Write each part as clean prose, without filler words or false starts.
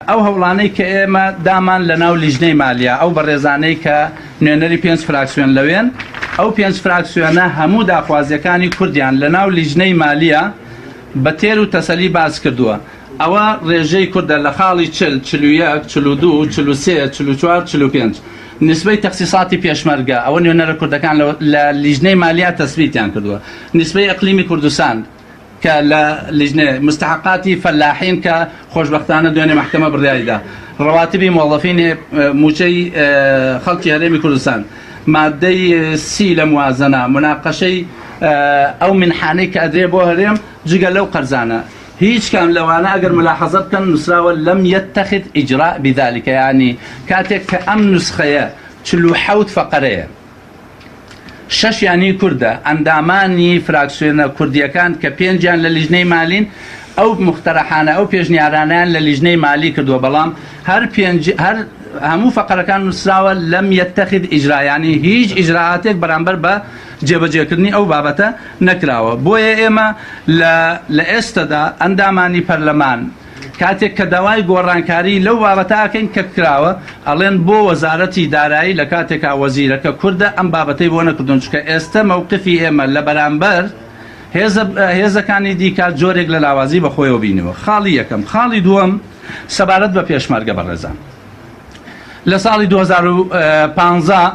ئەو هەوڵانەی کە ئێمە دامان لە ناو لیژنەی مالیە، ئەو بەڕێزانەی کە نوێنەری پێنج فراکسیۆن لەوێن، ئەو پێنج فراکسیۆنە هەموو داخوازیەکانی کوردیان لە ناو لیژنەی مالیە بە تێر و تەسەلی باس کردووە. ئەوە ڕێژەی کوردە لە خاڵی 40، 41، 42، 43، 44، 45. نیسبەی تەخسیساتی پێشمەرگە، ئەوە نوێنەرە کوردەکان لە لیژنەی مالیە تەسبیتیان کردووە. نیسبەی ئەقلیمی کوردستان، کە لە لیژنەی مستحقاتی فەلاحین کە خۆشبەختانە دوێنێ مەحکەمە بڕیاری دا ڕەواتبی مۆڵەفین موچەی خەڵکی هەرێمی کوردستان مادەی سی لە موازنە مناقەشەی ئەو منحانەی کە ئەدرێ بۆ هەرێم جگە لەو قەرزانە هیچ کام لەوانە ئەگەر ملاحەزە بکەن نووسراوە لەم یتخذ ئیجراء بذلك یعنی کاتێک کە ئەم نوسخەیە 47 فەقەرەیە شەشیان هی کوردە، ئەندامانی فراکسیۆنە کوردییەکان کە پێنجیان لە لیژنەی مالین، ئەو موقتەرەحانە، ئەو پێشنیارانەیان لە لیژنەی مالی کردووە، بەڵام هەر پێنج هەر هەموو فەقەرەکان نووسراوە لم یتخذ اجرا یانی هیچ ئیجرائاتێک بەرامبەر بە جێبەجێکردنی ئەو بابەتە نەکراوە. بۆیە ئێمە لە لە ئێستەدا ئەندامانی پەرلەمان، کاتێک کە داوای گۆڕانکاری لەو بابەتە ئەکەین کە کراوە ئەڵێن بۆ وەزارەتی دارایی لە کاتێکا وەزیرەکە کوردە ئەم بابەتەی بۆ نەکردوون چونکە ئێستە مەوقفی ئێمە لە بەرامبەر هێزە هێزەکانی دیکە جۆرێک لە لاوازی بە خۆیەوە بینیوە خاڵی یەکەم خاڵی دووەم سەبارەت بە پێشمەرگە بەڕێزان لە ساڵی 2015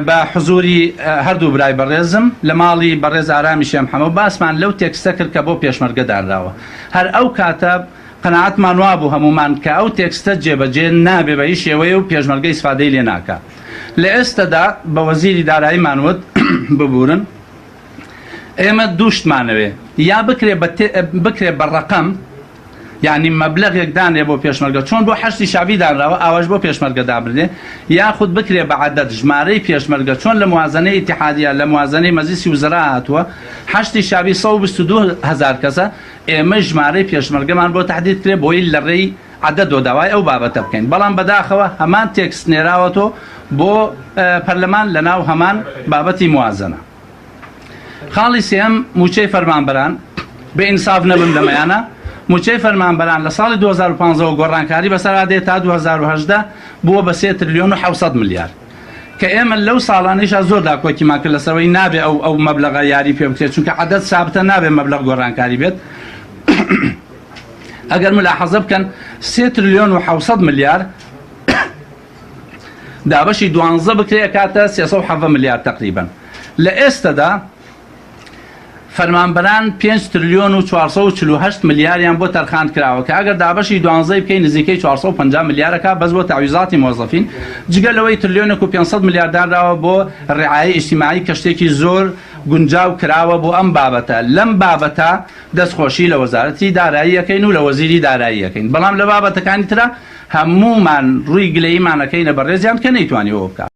بە حزوری هەردوو برای بەڕێزم لە ماڵی بەڕێز ئارامی شێخ محەمەو باسمان لەو تێکستە کرد کە بۆ پێشمەرگە دانراوە. هەر ئەو کاتە قەناعەتمان وابوو هەموومان کە ئەو تێکستە جێبەجێ نابێ بە هیچ شێوەیە و پێشمەرگە ئیسفادەی لێ ناکا. لە ئێستەدا بە وەزیری داراییمان وت ببورن ئێمە دوو شتمانەوێ یا بکرێ بە بکرێ بە ڕەقەم، یانی مەبلەغێک دانرێ بۆ پێشمەرگە چۆن بۆ حەشدی شەعبی دانراوە ئاواش بۆ پێشمەرگە دابنرێ یاخود بکرێ بە عەدەد ژمارەی پێشمەرگە چۆن لە موازەنەی ئیتیحادیە لە موازەنەی مەجلیسی وزەرا هاتووە حەشدی شەعبی 122 هەزار کەسە ئێمەش ژمارەی پێشمەرگەمان بۆ تەحدید کرێ بۆی لە ڕێی عەدەدەوە داوای ئەو بابەتە بکەین بەڵام بەداخەوە هەمان تێکست نێراوەتەوە بۆ پەرلەمان لەناو هەمان بابەتی موازەنە. خاڵی سێیەم، مووچەی فەرمانبەران، بێ ئینساف نەبم لەمەیانە، مووچەی فەرمانبەران لە ساڵی 2015 وە گۆڕانکاری بەسەرا دێت تا 2018 بووە بە سێ ترلیۆن و 700 ملیار کە ئێمە لەو ساڵانەیشا زۆر داکۆکیمان کرد لەسەرەوەی نابێ ئەو ئەو مەبلەغە یاری پێ بکرێت چونکە عەدەد سابتە نابێ مەبلەغ گۆڕانکاری بێت ئەگەر ملاحەزە بکەن سێ ترلیۆن و 700 ملیار دابەشی دوانزە بکرێ ئەکاتە 317 ملیار تەقریبەن لە ئێستەدا فەرمانبەران 5 ترلیۆن و 448 ملیاریان بۆ تەرخان کراوە کە ئەگەر دابەشی دوانزەی بکەی نزیکەی 450 ملیارەکە بەس بۆ تەعویزاتی مۆزەفین جگە لەوەی ترلیۆنێک و 500 ملیار دانراوە بۆ ڕعایەی ئیجتیماعی کە شتێکی زۆر گونجاو کراوە بۆ ئەم بابەتە لەم بابەتە دەستخۆشی لە وەزارەتی دارایی ئەکەین و لە وەزیری دارایی ئەکەین بەڵام لە بابەتەکانی ترا هەموومان ڕووی گلەییمان ئەکەینە بەڕێزیان کە نەیتوانیوە ئەوە بکا.